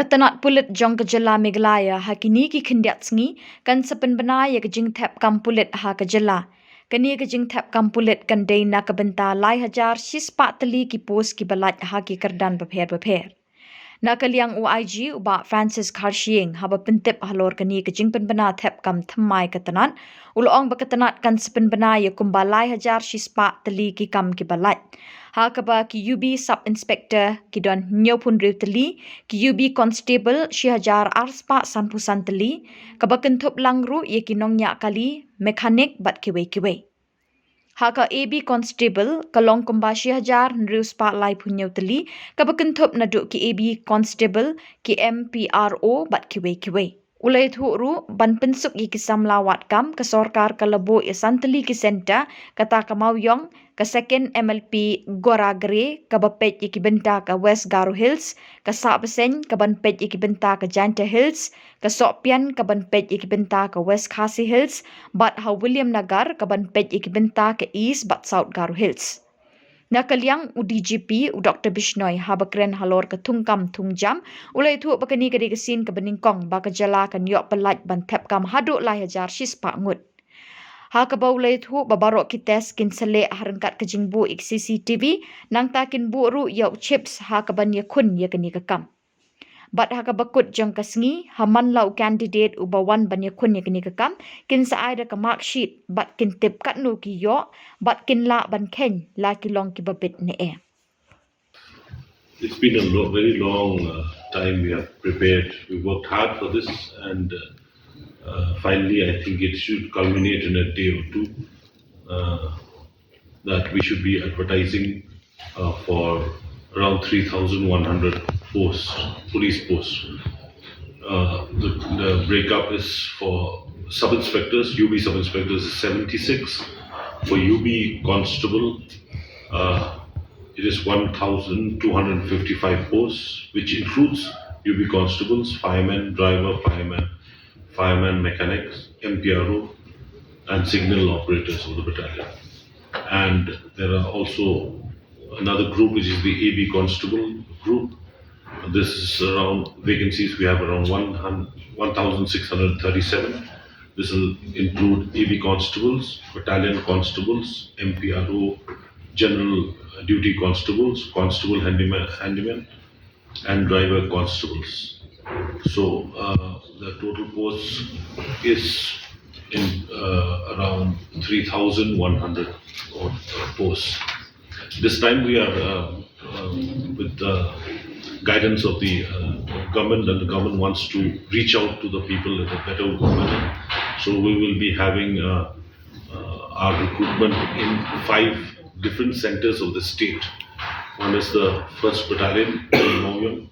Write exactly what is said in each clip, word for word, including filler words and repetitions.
Tnat pulit jong ka jylla Meghalaya ha kine ki khyndiat sngi kan sa pynbna ïa ka jingthep kam pulit ha ka jylla. Kane ka jingthep kam pulit kan dei na ka bynta lai hajar shispah tylli ki post kiba lait ha ki kyrdan bapher bapher. Na ka liang u I G u Bah Francis Kharshiing haba pyntip halor kane ka jingpynbna thep kam thymmai ka tnat, u la ong ba ka tnat kan sa pynbna ïa kumba lai hajar shispah tylli ki kam kiba lait. Ha kaba ki U B Sub Inspector ki don hynñiewphew hynriew tylli, ki U B Constable shi hajar arspah sanphew san tylli, kaba kynthup lang ruh ïa ki nongñiah kali, mechanic bad kiwei kiwei. Ha ka A B Constable ka long kumba shi hajar hynriew spah laiphew hynñiew tylli, kaba kynthup naduh ki A B Constable, ki M P R O bad kiwei kiwei. U la ïathuh ruh ban pynsuk ïa ki samla wad kam, ka sorkar ka la buh ïa san tylli ki centre, kata ka Mawïong, ka Second M L P Goragre, kaba peit ïa ki bynta ka West Garo Hills, ka Sahbaseiñ, kaban peit ïa ki bynta ka Jaintia Hills, ka Sohpian, kaban peit ïa ki bynta ka West Khasi Hills, bad ha Williamnagar, kaban peit ïa ki bynta ka East bad South Garo Hills. Na ka liang u D G P, u Doctor Bishnoi, haba kren halor ka thungkam thungjam, u la ïathuh ba kane ka dei ka sien kaba nyngkong ba ka jylla kan ïoh pyllait ban thep kam haduh lai hajar shispah ngut. Ha kaba u la ïathuh ba baroh ki test kin sa leh ha ryngkat ka jingbuh ïa ka C C T V, nangta kin buh ruh ïa u chips ha kaban ïakhun ïa kane ka kam. Bad ha kaba kut jong ka sngi, ha man la u candidate uba wan ban ïakhun ïa kane ka kam, kin sa ai da ka mark sheet, bad kin tip katno ki ïoh, bad kin lah ban kheiñ la ki long kiba bit ne em. It's been a lo- very long uh, time we have prepared. We worked hard for this, and uh, uh, finally, I think it should culminate in a day or two uh, that we should be advertising uh, for around three thousand one hundred posts, police posts. Uh, the, the breakup is for sub inspectors, U B sub inspectors is seventy-six, for U B constable, uh, it is one thousand two hundred fifty-five posts, which includes U B constables, firemen, driver, firemen, firemen, mechanics, M P R O, and signal operators of the battalion. And there are also another group, which is the A B constable group. This is around vacancies. We have around one thousand six hundred thirty-seven. This will include A B constables, battalion constables, M P R O, general duty constables, constable handyman, handyman, and driver constables. So uh, the total post is in uh, around three thousand one hundred odd posts. This time we are, uh, uh, with the guidance of the uh, government, and the government wants to reach out to the people in a better manner. So we will be having uh, uh, our recruitment in five different centers of the state. One is the first Battalion in Mawiong,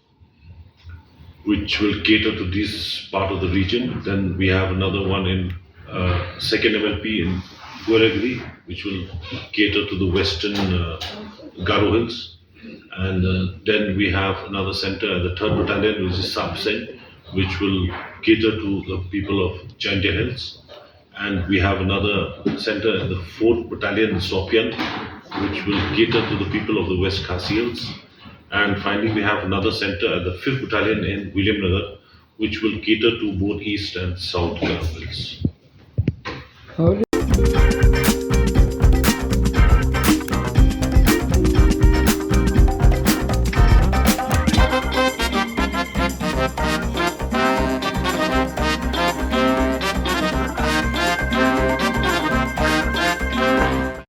which will cater to this part of the region. Then we have another one in uh, second M L P in Gueragri, which will cater to the western uh, Garo Hills. And uh, then we have another center, the third Battalion, which is Sapseng, which will cater to the people of Jaintia Hills. And we have another center in the fourth Battalion in Sopian, which will cater to the people of the West Khasi Hills. And finally, we have another center at the fifth Battalion in Williamnagar, which will cater to both East and South Garo Hills.